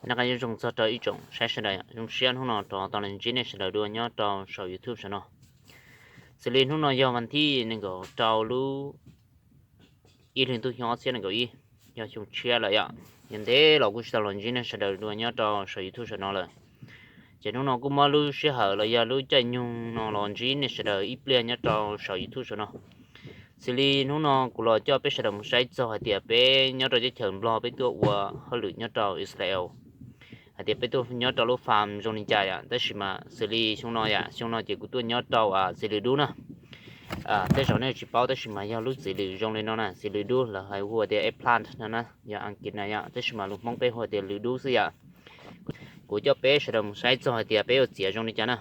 Noj qab nyob zoo txog rau ib tsoom saib sawv daws, zoo siab hnub no rov tau los ntsib nej sawv daws dua nyob rau saum YouTube saum no. Xws li hnub no yog vas thib nees nkaum rau lub ib hlis ntuj xyoo ob txhiab nees nkaum ib, yog xyoo tshiab lawm yom. Yog ntev los kuj tsis tau los ntsib nej sawv daws dua nyob rau saum YouTube saum no lawm. Ces hnub no kuj muab lub sij hawm los yog lub caij nyoog no los ntsib nej sawv daws ib pliag nyob rau saum YouTube saum no. Xws li hnub no kuv los coj peb sawv daws mus saib txog hais tias peb nyob rau teb chaws Nplog peb tuaj ua hauj lwm nyob rau Israel, hais tias peb tuaj nyob rau lub farm zoo li cas yom. Tab sis mas xws li xyoo no yom, xyoo no ces kuv tuaj nyob rau txiv lws dub na. Tej zaum nej tsis paub tab sis mas yog lub txiv lws zoo li no na, txiv lws dub lawv hais hu tias eggplant no na, yog Askiv na yom, tab sis mas lus Hmoob peb hu tias lws dub xwb yom. Kuv coj peb sawv daws mus saib txog hais tias peb ua txiav zoo li cas na.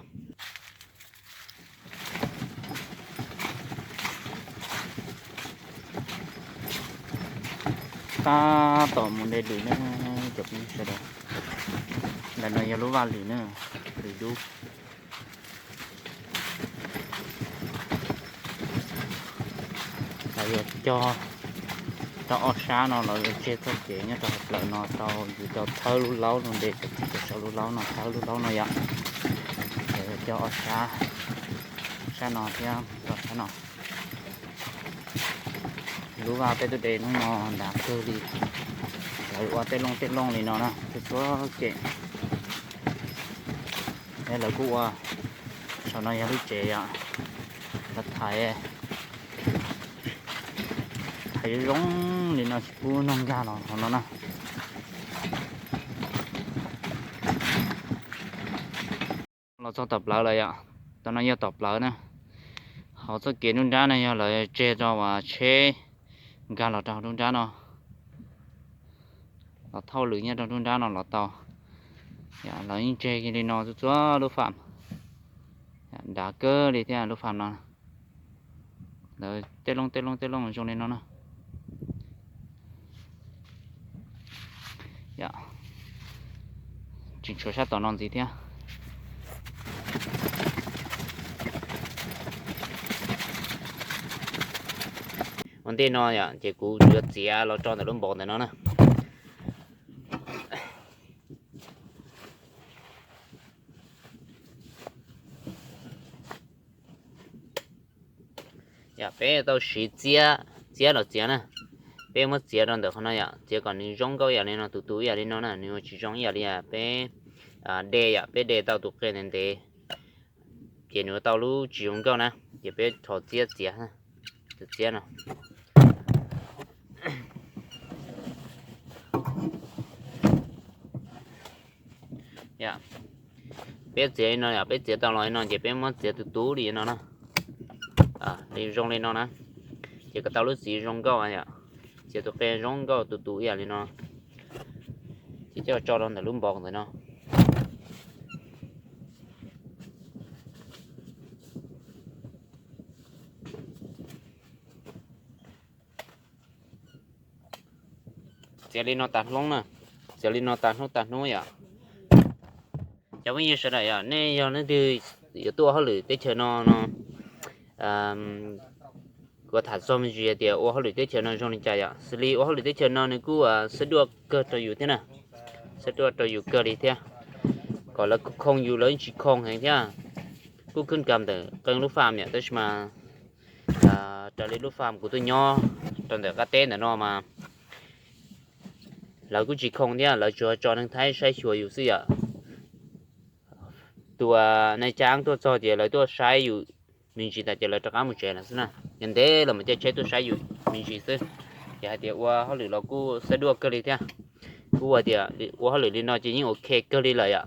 Tab tom mus de lws na, cov phooj ywg sawv daws. Ntawm no yog lub vaj lws na, lws dub. Lawv yuav cog tau ob sab no, lawv yuav tseg txoj kev nyob rau hauv plawv no tau, yus tau thawb lub laub no, de cov txiv cov saum lub laub no, thawb lub laub no yom. Lawv yuav cog ob sab, sab no thiab sab no. Lub vaj peb tuaj de hnub no nrad kawg li. Lawv ua tej looj tej looj li no na, txhua txhua kem. Lawv kuj ua, saum no yog lub tsev yom, lawv thaiv, thaiv zoo li no tsis pub noog nkag los hauv no na. Los txog tom plawv lawm yom, tom no yog tom plawv na. Hauv txoj kev nruab nrab no yog lawv tseg rau uas tsheb nkag los rau hauv nruab nrab no, los thauj lwm nyob rau nruab nrab no los tau. Lawv yeej tseg li no txhua txhua lub farm, nrad kawg li thiab lub farm no. Lawv tej looj tej looj tej looj zoo li no na. Tseem tshuav sab tom no ntxiv thiab. Ua ntej no yom, ces kuv yuav txiav los tso ntawm lub npoo ntawm no na. Yog peb tau siv txiab, txiab los txiav na, peb muab txiav rau ntawm qhov no yom, txiav kom nws zoo nkauj ib yam li no, tus tus ib yam li no na, nws ua tsis zoo ib yam li peb de yom, peb de tau tus qe ntev ntev, ces nws ua tau lub tsis zoo nkauj na, ces peb rho txiab txiav, tus txiab no. Peb txiav li no yom, peb txiav tau los li no ces peb muab txiav tus tus li no na, li zoo li no na, ces kom tau lub txiv zoo nkauj yom, txiav tus qe zoo nkauj tus tus ib yam li no, ces coj tso rau ntawm lub npoo ntawm no. Txiav li no tas hnub na, txiav li no tas hnub tas hnub yom. Cov phooj ywg sawv daws yom, nej yog leej twg yuav tuaj ua hauj lwm teb chaws no no, kuv tham txog me ntsis tias ua hauj lwm teb chaws no zoo li cas yom. Xws li ua hauj lwm teb chaws no nws kuj xab duaj kawg rau yus thiab na, xab duaj rau yus kawg li thiab. Kom lawv khoo yus lawv yeej tsis khoo heev thiab, kuj khwb kam ntawm qee lub farm yom, tab sis mas raws li lub farm kuv tuaj nyob rau ntawm qab teb ntawm no mas lawv kuj tsis khoo thiab, lawv tsuas tso neeg Thaib saib xyuas yus xwb yom. Tus nai cab tuaj txog ces lawv tuaj saib yus me ntsis tas ces lawv rov qab mus tsev lawm xwb na. Yog ntev los mas caij tsheb tuaj saib yus me ntsis xwb. Ces hais tias ua hauj lwm los kuj xab duaj kawg li thiab. Kuj hais tias ua hauj lwm li no ces yeej ok kawg li lawm yom.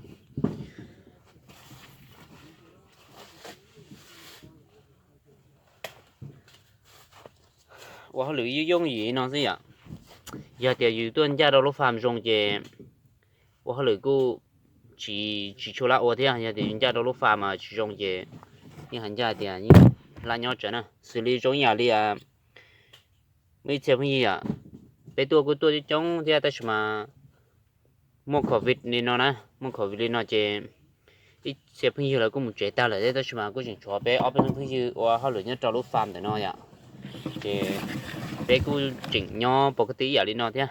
Ua hauj lwm yooj yooj yim no xwb yom. Yog tias yus tuaj ncaj rau lub farm zoo ces ua hauj lwm kuj tsis tshua laj ua thiab. Yog tias yus ncaj rau lub farm mas tsis zoo ces yeej hais ncaj tias yeej laj nyob tsawv na. Xws li zoo ib yam li muaj ib txhia phooj ywg yom, peb tuaj kuj tuaj coob coob thiab tab sis mas muaj covid li no na, muaj covid li no ces ib txhia phooj ywg lawv kuj mus tsev tag lawm thiab, tab sis mas kuj tseem tshuav peb ob peb leeg phooj ywg ua hauj lwm nyob rau lub farm ntawm no yom. Ces peb kuj tseem nyob pov koj tib ib yam li no thiab.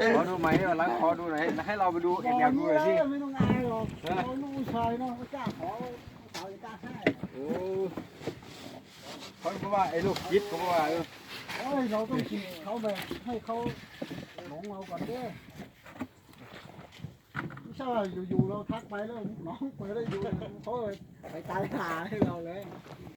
Qhov du mas lawv qhov du na, hais los mus du es nias du xwb. Ôi, không có mà, ê, lục chip không có mà. Ôi, nó không chịu, không về, hay không, nó không có thế. Sao là dù dù đâu thắt bay đó, nó không quay đó dù, thôi, phải tay là hay là đấy.